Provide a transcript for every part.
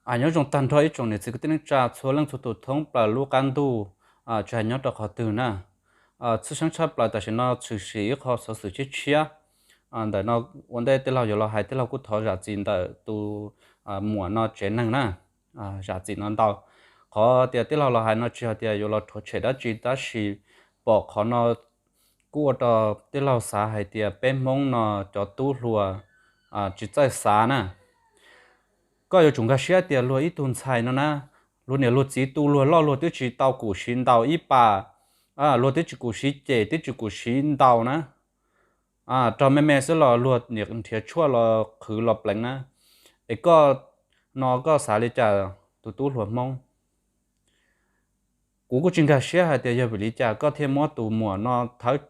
Nyob zoo tag nrho ib tsoom niam txiv kwv tij neej tsa txhua leej txhua tus thoob plaws lub qab ntuj, tsis hais nyob rau qhov twg na. Tshwj xeeb tshaj plaws tam sim no tshwm sim ib qho xov xwm tshiab tshiab ntawm no. Ua ntej tij laug yuav los hais, tij laug kuj thov zam txim ntawm tus muam no tsev neeg na, zam txim no ntau. Qhov tias tij laug los hais no tsis hais tias yuav los rhuav tshem dab tsi, tab sis pom qhov no kuj ua rau tij laug xav hais tias peb Hmoob no cov tub hluas tsis txawj xav na. Koj yuav tsum nkag siab tias luag ib tug ntxhais no na, luag niam luag txiv tu luag loj luag twb tsis tau kuv siv ntaus ib pas, luag twb tsis kuv siv cem, twb tsis kuv siv ntaus na, raug me me xwb los luag niam nrhiav tshuaj los qhwv los pleev na. Es koj no koj xav li cas tus tub hluas Hmoob? Kuv kuj tsis nkag siab hais tias yog vim li cas koj thiaj muab tus muam no thawb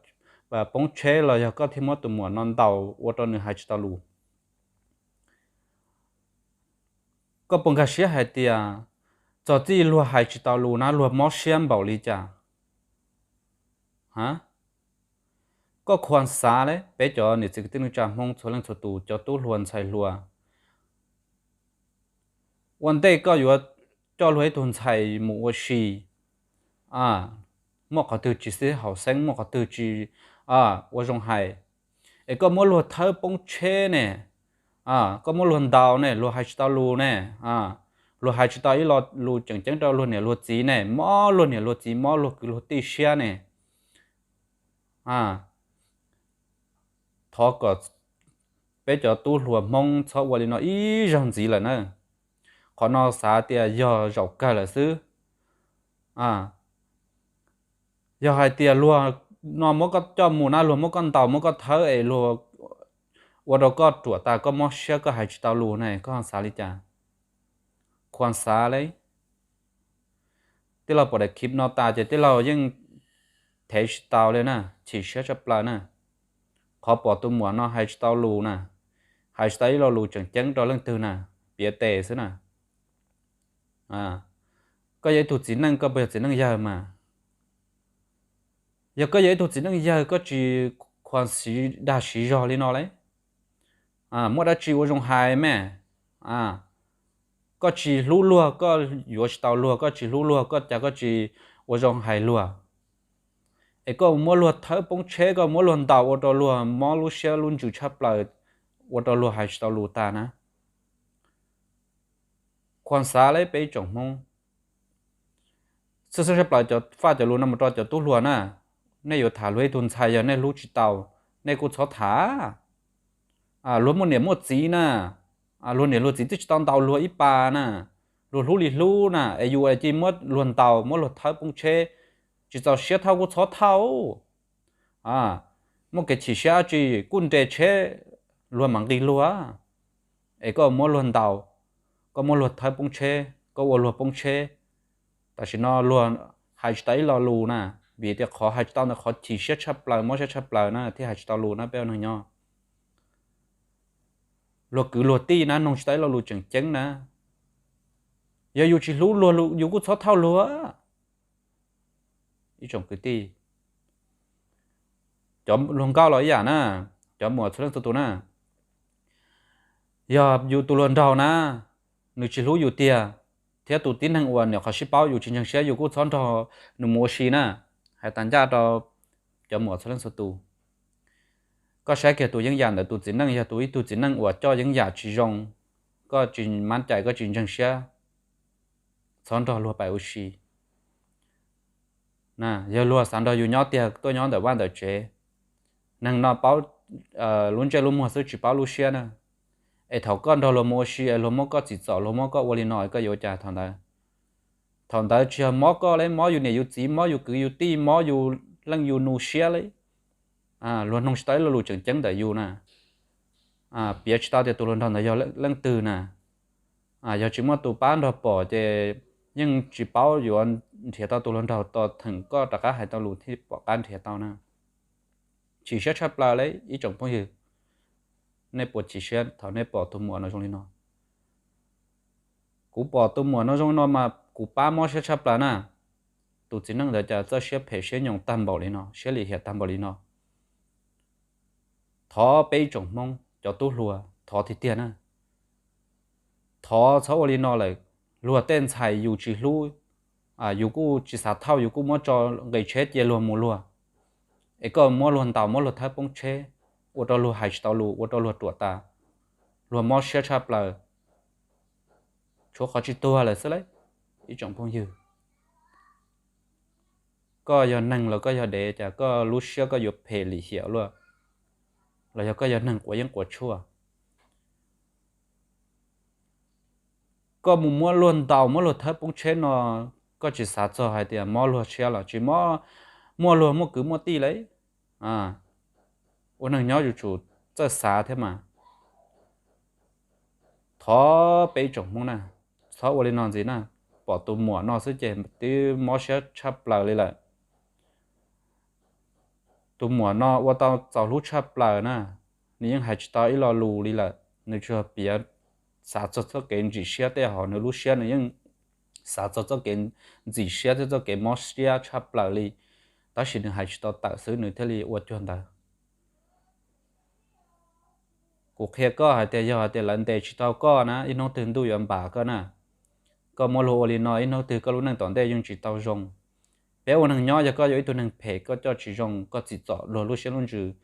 poob tsheb los yog koj thiaj muab tus muam no ntaus ua rau nws hais tsis tau lus. Koj puas nkag siab hais tias txog txij luag hais tsis tau lus na luag mob siab npaum li cas? Koj khuas xav li peb cov niam txiv kwv tij neej tsa Hmoob txhua leej txhua tus, cov tub hluas ntxhais hluas, ua ntej koj yuav coj luag ib tug ntxhais mus ua si, muaj qhov twg tsis sib haum xeeb, muaj qhov twg tsis ua zoo hais, es koj muab luag thawb poob tsheb ne, koj muab luag ntaus ne, luag hais tsis tau lus ne, luag hais tsis tau ib lo lus tseem ceeb rau luag niam luag txiv ne, mob luag niam luag txiv, mob luag kwv luag tij siab ne. Thov kom peb cov tub hluas Hmoob txhob ua li no ib zaug ntxiv lawm na. Qhov no xav tias yog zaum kawg lawm xwb. Yog hais tias luag no muab koj coj mus na, luag muab koj ntaus muab koj thawb es luag ua rau koj ruam tas koj mob siab koj hais tsis tau lus ne, koj xav li cas? Khuas xav li. Tij laug pom daim clip no tas ces tij laug yeej thev tsis tau li na, chim siab tshaj plaws na. Qhov pom tus muam no hais tsis tau lus na, hais tsis tau ib lo lus tseem ceeb rau leej twg na, piav tes xwb na. Koj yog ib tug txiv neej koj puas yog txiv neej yawg mas? Yog koj yog ib tug txiv neej yawg koj tsis khuas siv dag siv zog li no li. Muaj dab tsi ua zoo hais me. Koj tsis hlub luag koj yuav tsis tau luag, koj tsis hlub luag koj cas koj tsis ua zoo hais luag. Es koj muab luag thawb poob tsheb, koj muab luag ntaus ua rau luag mob lub siab lub ntsws tshaj plaws, ua rau luag hais tsis tau lus tas na. Khuas xav li peb ib tsoom Hmoob. Tshwj xeeb tshaj plaws cov faj cov lus no mus rau cov tub hluas na, nej yuav tham luag ib tug ntxhais yog nej hlub tsis tau, nej kuj txhob tham. Luag muaj niam muaj txiv na, luag niam luag txiv twb tsis tau ntaus luag ib pas na, luag hlub li hlub na, es yus cia muab luag ntaus muab luag thawb poob tsheb, tsis txaus siab thauj kuj txhob thauj. Muaj kev chim siab dab tsi kuj nres tsheb luag mam nqis luag. Es koj muab luag ntaus, koj muab luag thawb poob tsheb, koj ua luag poob tsheb, tam sim no luag hais tsis tau ib lo lus na, vim tias qhov hais tsis tau ntawd qhov chim siab tshaj plaws mob siab tshaj plaws na thiaj hais tsis tau lus na peb ua neeg nyob. Luag kwv luag tij na noog tsis tau ib lo lus tseem ceeb na. Yog yus tsis hlub luag yus kuj txhob thauj luag. Ib tsoom kwv tij, cov hluas nkauj los ib yam na, cov muam txhua leej txhua tus na, yog yus tus hluas nraug na, nws tsis hlub yus tiag, thiab tus tib neeg uas nyuam qhuav sib paub yus tsis ntseeg siab yus kuj txhob nrog nws mus ua si na. Hais tas ncaj rau cov muam txhua leej txhua tus, koj saib kiag tus yeeb yam ntawm tus txiv neej, yog tus ib tug txiv neej uas coj yeeb yam tsis zoo, koj tsis mab cai koj tsis ntseeg siab, txhob nrog luag pais ua si. Yog luag xav nrog yus nyob tiag tuaj nyob ntawm vaj ntawm tsev. Neeg no paub lub ntsej lub muag xwb tsis paub lub siab na. Es thaum koj nrog luag mus ua si es luag muab koj txim txom luag muab koj ua li no koj yuav ua cas thaum ntawd? Thaum ntawd tsis yog mob koj li, mob yus niam yus txiv, mob yus kwv yus tij, mob yus leej yus nus siab li. Luag noog tsis tau ib lo lus tseem ceeb ntawm yus na. Piav tsis tau tias tus hluas nraug ntawd yog leej twg na. Yog tsis muaj tus pab nrog pom ces yeej tsis paub yuav nrhiav tau tus hluas nraug tos theem koj rov qab hais tau lus thiaj pom qab nrhiav tau na. Chim siab tshaj plaws li ib tsoom phooj ywg. Nej puas chim siab thaum nej pom tus muam no zoo li no? Kuv pom tus muam no zoo li no mas kuv pab mob siab tshaj plaws na. Tus txiv neej ntawd cas txawj siab phem siab nyoos tag npaum li no, siab lim hiam tag npaum li no. Thov peb ib tsoom Hmoob cov tub hluas thov tiag tiag na, thov txhob ua li no lawm. Luag tej ntxhais yus tsis hlub, yus kuj tsis xav thauj, yus kuj muab tso nqis tsheb cia luag mus luag, es koj muab luag ntaus muab luag thawb poob tsheb, ua rau luag hais tsis tau lus, ua rau luag ruam tas, luag mob siab tshaj plaws, tshuav qhov tsis tuag lawm xwb lauj. Ib tsoom phooj ywg, koj yog neeg los koj yog dev, cas koj lub siab koj yuav phem lim hiam luaj? Los yog koj yog neeg quav yeeb quav tshuaj? Koj mus muab luag ntaus muab luag thawb poob tsheb no, koj tsis xav txog hais tias mob luag siab los tsis mob, muaj luag muaj kwv muaj tij lawm. Ua neeg nyob yuav tsum txawj xav thiab mas. Thov peb ib tsoom Hmoob na, txhob ua li no ntxiv na. Pom tus muam no xwb ces twb mob siab tshaj plaws li lawm. Tus muam no ua tau txaus hlub tshaj plaws na, nws yeej hais tsis tau ib lo lus li lawm, nws tsuas piav xav txog txoj kev ntxim siab tej hauv nws lub siab, nws yeej xav txog txoj kev ntxim siab thiab txoj kev mob siab tshaj plaws li, tab sis nws hais tsis tau tawm xwb nws thiaj li ua cuag ntawd. Kuv qhia koj hais tias yog hais tias lawv ntes tsis tau koj na, ib hnub twg ntuj yuav npam koj na. Koj muab luag ua li no ib hnub twg koj lub neej tom ntej yeej tsis tau zoo. Peb ua neeg nyob yog koj yog ib tug neeg phem koj coj tsis zoo koj txim txom luag lub siab lub ntsws,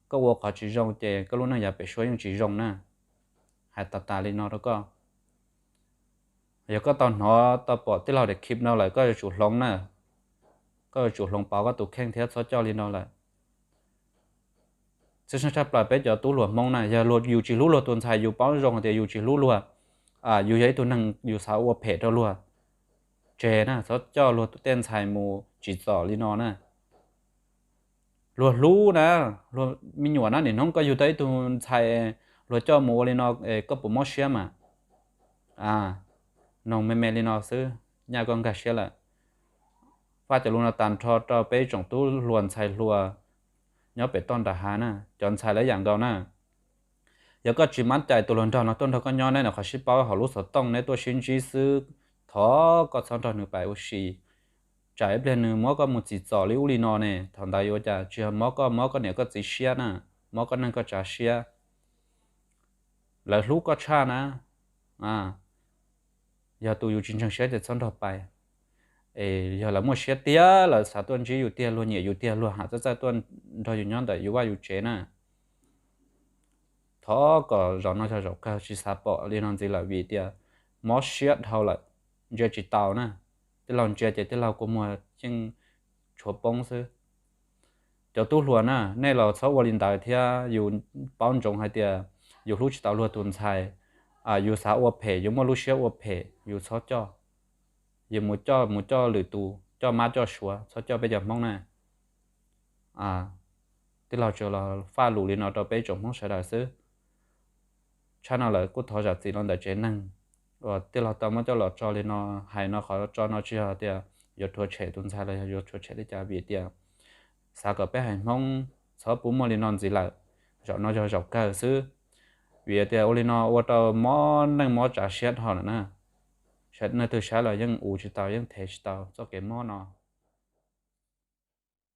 koj ua qhov tsis zoo ces koj lub neej yav pem suab yeej tsis zoo na. Hais tas tas li no rau koj. Yog koj tau hnov tau pom tij laug daim clip no lawm koj yuav tsum hloov na, koj yuav tsum hloov pauv koj tus kheej thiab txhob coj li no lawm. Txhua tshaj plaws peb cov tub hluas Hmoob na, yog yus tsis hlub luag tus ntxhais yus paub zoo tias yus tsis hlub luag, yus yog ib tug neeg yus xav ua phem rau luag, tseg na, txhob coj luag tej ntxhais mus tsim txom li no na. Luag hlub na, me nyuam na, nim hnub koj yug tau ib tug ntxhais luag coj mus ua li no, koj puas mob siab mas? Noog me me li no xwb nyaj koj nkag siab lawm. Faj cov lus no tag nrho rau peb tsoom tub hluas ntxhais hluas nyob pem toj nram hav na, cov ntxhais lawv yam nkaus na. Yog koj tsis mab cais tus hluas nraug no tuaj nrog koj nyob, neb nim qhov sib paub hauv lub xov tooj neb tuaj sib ntsib xwb, thov koj txhob nrog nws pais ua si. Tsam ib pliag nws muab koj mus txim txom li ub li no ne, thaum ntawd yuav ua cas tsis yog mob koj, mob koj niam koj txiv siab na, mob koj neej koj tsav siab. Lawv hlub koj tshaj na. Yog tus yus tsis ntseeg siab ces txhob nrog pais. Es yog lawv muaj siab tiag lawv xav tuaj ntsib yus tiag, luag nyiam yus tiag, luag ham txawj txawj tuaj nrog yus nyob ntawm yus vaj yus tsev na, thov kom zaum no yog zaum kawg, tsis xav pom li no ntxiv lawm vim tias mob siab dhau lawm, ntsia tsis taus na. Tij laug ntsia ces tij laug kua muag yeej tshuav poob xwb. Cov tub hluas na, nej los txhob ua li ntawd thiab. Yus paub ntsoov hais tias yus hlub tsis tau luag tus ntxhais, yus xav ua phem, yus muaj lub siab ua phem, yus txhob coj. Yus mus coj, mus coj lwm tus, coj mab coj suav, txhob coj peb cov Hmoob na. Tij laug tsuas los faj lus li no rau peb tsoom Hmoob sawv daws xwb. Tshaj no lawm kuj thov zam txim los ntawm tsev neeg uas tij laug tau muab coj los tso li no. Hais no qhov tso no tsis yog tias yuav rhuav tshem tus ntxhais los yog yuav rhuav tshem li cas, vim tias xav kom peb haiv Hmoob txhob pub muaj li no ntxiv lawm. Zaum no yog zaum kawg xwb, vim tias ua li no ua rau mob neej mob tsav siab dhau lawm na. Leej twg saib los yeej ua tsis tau, yeej them tsis tau txoj kev mob no.